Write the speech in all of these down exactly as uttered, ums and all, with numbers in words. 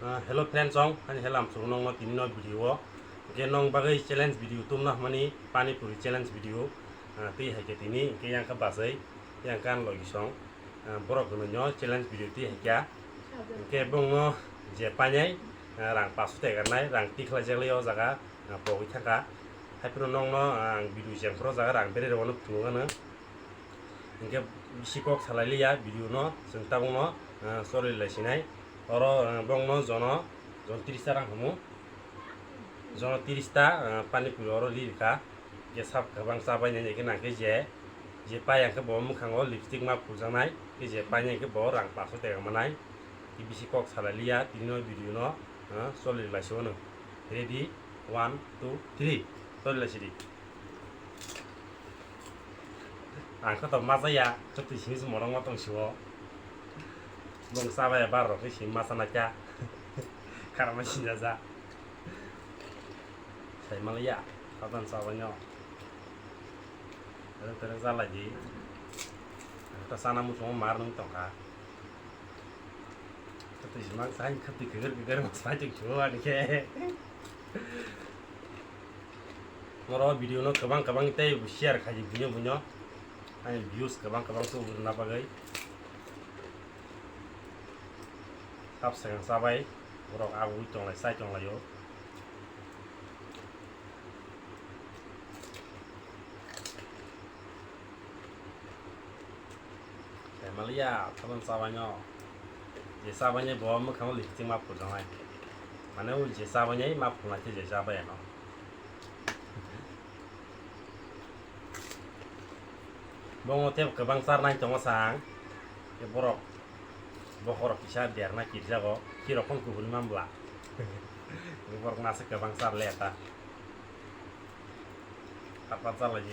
Ah, hello friends, ong, ani helam chwng nongno tini no video o. Hwnkhe nong bagwi challenge video tumna hwnmani pani puri challenge video. Ah, twi hai khe tini hwnkhe yang kha bachai, yang kha logi song. Ah, borok hwnwi no challenge video twi hai kha. Hwnkhe bongno je painai, ah, rang paso tegarnai, rang tikhlai jak lai o jaga, ah, pogwi thangkha. Haiphano nongno, ah, ang video jeng phoro jaga rang berwi rwmano phunukgano. Hwnkhe bisi kok salai liya video no, chwng tabukno, ah, choli lai sinai. Oro, ah, bongno jono, jon tiris ta rang hwnmung. Jono tiris ta, ah, pani puri oro ri rwkha. Je sab kwbang cha bai nai khe nang khe je, je pai ang khe bo mwkhango lipstick ma phuljaknai, khe je pai nai khe bo rang paso tega manai. Khe bisi kok salai liya, tini no video no, ah, choli lai sio no. Ready, one, two, three. Choli lai sidi. Ang khe to ma chaya, khe twi simi se morok ma tong sio. Bong cha bai bar rok khe simi ma chana kya. Kharma sinja ja. Sai ma liya, khatan cha bai no. Tereng tereng cha lai di. Ang khe to chana muchungo mar nung tong kha. Khe twi simi ma cha, khe twi kwkar kwkar ma cha tong sio ani khe. Norok video no kwbang kwbang tei share khai di buino buino. Ani views kwbang kwbang tubuna bagwi. Sab swkang chabai borok abui tonglai chai tonglaio. Tei maliya, thaban chabaino. Je chabainai bo mwkhango lipstick ma phuljaknai. Mane o je chabainai ma phulnai khe je chabai ano. Bongo tei kwbang charnai tongo sa ang. Tei borok bokhorok kisa berna kirjago. Kirok phone kubuni mambla. Borok masa kwbang charle ta. Apa charlaji.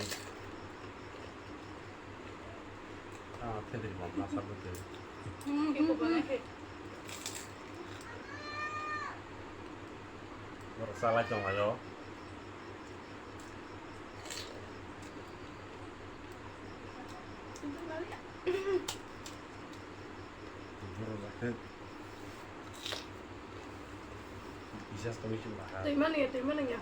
Ah, thedri bom na sabu tu. Borok salai tong ayo. Borok jakhe. Bisas tongwi chwng laha. Twi mani ya, twi mani ya.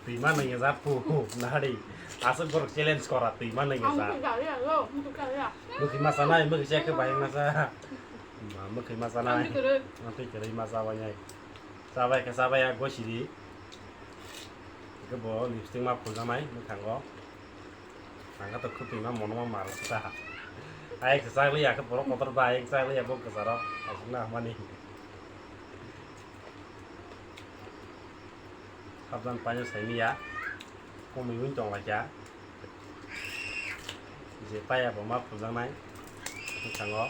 Twi mani ya, za phu, nahari. Aswk borok challenge kora, twi mani ya, za. Ang khe gari ya, lo, ang khe gari ya. Mwkhwi masa nai, mwkhwi se khe bahai masa. Ma, mwkhwi masa nai. Ang khe kwrwi. Ang khe kwrwi masa bai nai. Chabai khe chabai ya, gosiri. Khe bo lipstick ma phuljaknai, mwkhango. Ang khe to khwtwima mono ma mar ta. Ayek se chak liya khe borok kotor ba ayek chak liya bo kwcharo. Aswk na hamani. Sabjan paino saimiya. Komui wng tong lai kha. Je paya bo ma phuljaknai. Mwkhango.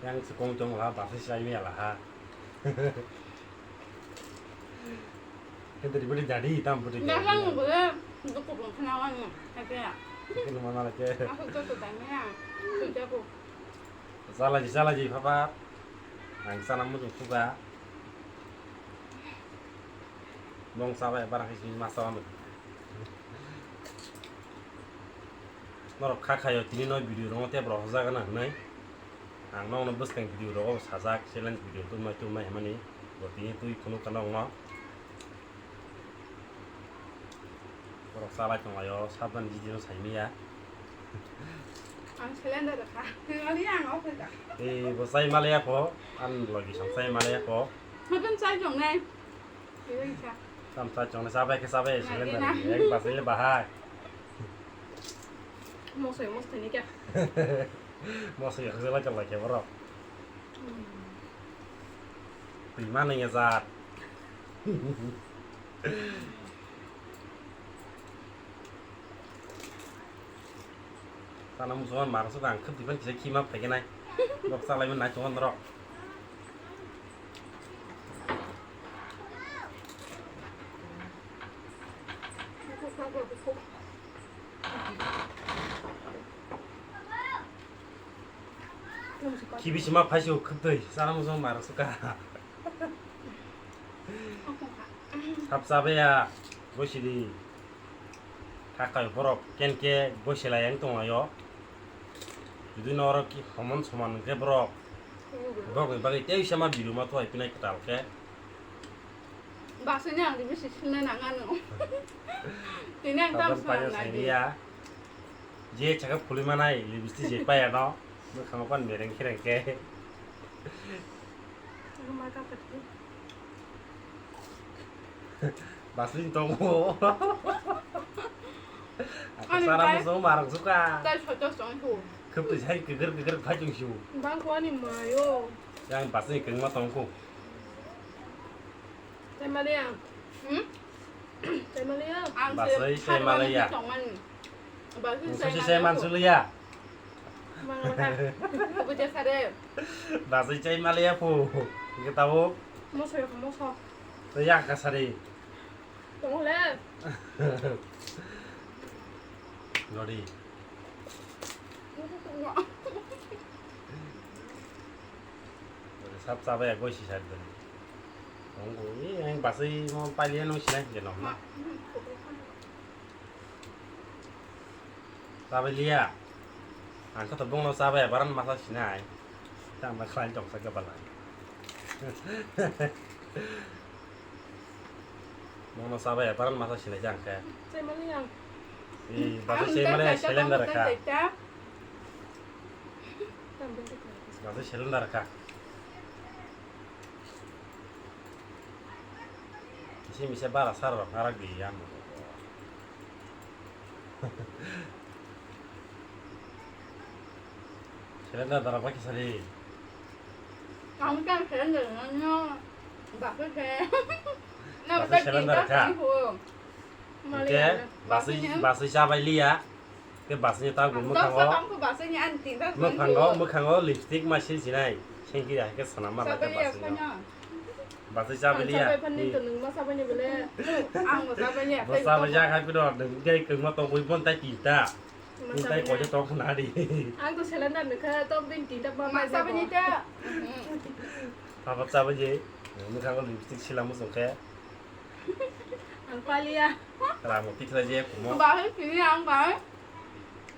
Yang se kong tong la ba se sai me la ha. Kente di budi jadi tam budi. Nang nang bole dukku bong khna wan mo. Hake ya. Kene mana lagi. Aku to to tanya. Tu jago. Salaji salaji papa. Ang sana mutung suka. Bong sabai barang hisi masa wan. Norok kha khayo tini no video rogo tei borok hojaga na hwnwi. Ang nokno bwskang video rogo sajak challenge video tumnai tumnai hwnmani. Bo tini twi phunuk kha nokno. Borok chalai tonglaio sabdan video saimiya. Ang cylinder kha. Twi mali ang off kha. Ei bo chai maliya kho. An logi song chai maliya kho. Sabdan chai tongnai. Tamsa chong sa bai khe sa bai sele na ek basile bahai. Mosoi mosoi ni kya? Mosoi khajala kala kya borok. Twi mani ya jat. Sana musuhan marasuk ang khep dipan kisa khima phaikenai. Bok salai man nai chongan rok. Kibisi ma phaisio khwtwi sana musuhan marasuk ka. Sap chabe ya, bosidi. Kha kayo borok ken ke boselai ang tonglaio. Jodi no oro ki homon soman hwnkhe borok, borok ni bagwi tei sama video ma thwai pinai kwtal khe. Basui ni ang bisi sinna nang ano. Tini ang tam Sabon swnam panya nai di. Sainiya. Je chakhe phuli manai lipstick je paya no. Mwkhango pan mereng khereng khe. Basui tongo. Ani Sana pai. Muso marang suka. Tai soto song hu. Khep tu jai keger keger phai chung shu. Bang ko ani mayo. Yang basui kengma tongko. Tei maliya. Hmm? Tei maliya. Ang se Basai tei maliya. Tongmani. Basai Nungso tei se maliya. Mansuliya. Manglaka. Buja sare. Basai tei maliya pu. Hingke tabuk. Moso ya moso. Tei yang kasari. Tongo le. Gori. Sab chabai goi si sar dani. Tongo, i, ang basai mo pailiya nung sinai je nom na. Chabai liya. Ang khe to bongno chabai baran masa sinai. Tama khlai tong sa gabala. Bongno chabai baran masa sinai jang khe. Chaimani ang. I, basai chaimani cylinder kha. Basai cylinder kha. Kisi misa bara sar rok narak di ya mo. Cylinder dara baki sari. Kamu kan cylinder nyo bakal ke. Na bakal cylinder ka. Oke, basai basai sabai liya. Ke basai ta gun mukhango. Mukhango mukhango lipstick ma sil sinai. Sengki ya ke sana ma ta basai. Basai chabai liya. Ang bo chabai liya. Bo chabai ya khai piro nung gai kengma tong bui bon tai tinta. Nung tai koje tong khna di. Ang to cylinder nukha tong din tinta ma ma chabai ni ta. Papa chabai je. Nung kha lipstick sila musung khe. Ang paliya. Ramo tikla je kumo. Bahai pini ang bahai.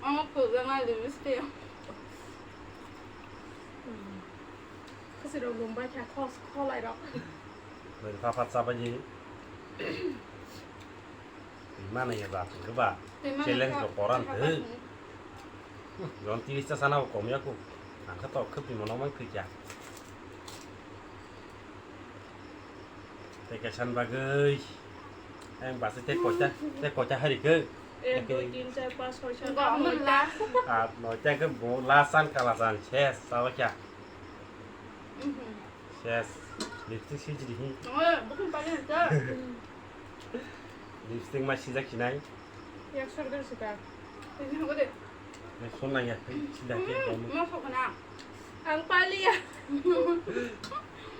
Ang pujana lipstick. Khosirok lum bai kha khos kholai rok. Bai pha pha cha bai di. Mana ya ba tu ba. Challenge ko koran te. Jon tiris ta sana ko kom ya ko. Ang kha to khap di mono mang khikya. Tei kaisa ni bagwi ang basi tei koita, tei koita hari khe. Ek, dui, tin, char, panch, choi, sat, aat, noi ta khe bo last san kala san ses sawa kya. Ses. Lipstick si jiri hi. Lipstick ma sijak sinai. Yak sor der sika. Yak sor nang ya, sida ke bomu. Ma sok na. Ang paliya.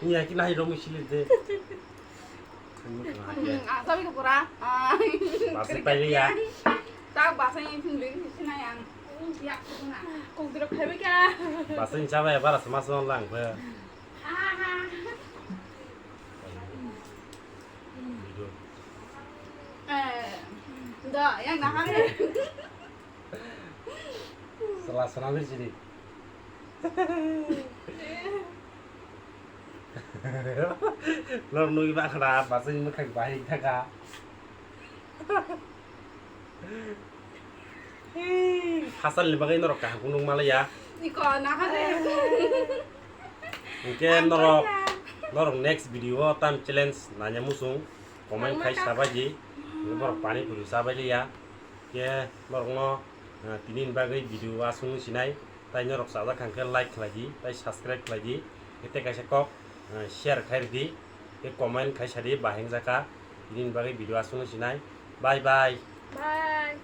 Iya ki nahi romu sili de. Ang sabi ko pura. Basi paliya. Ta basa ni pun beri sina yang. Yak sok na. Kung dirok khai ba kya. Basa ni sabai bara sama sama lang ba. Sela sela ni sini. Lor nui ba khana basi ni mukhang bahai thaka. Hasalni bagwi norok kaham khe nukma laiya. Iko, nahare. Hwnkhe norok, norok next video o tam challenge nanya muchung comment khai sabai di. Hwnkhe borok pani puri sabai laiya. Hwnkhe norokno, ah, tini ni bagwi video aswk sinai. Tai norok chajak kha hwnkhe like khlai di, tai subscribe khlai di, tei kaisa kok, eh, share khai rw di, tei comment khai sa di, bahai wng jaka. Bini bagwi video aswk no sinai. Bye bye. Bye.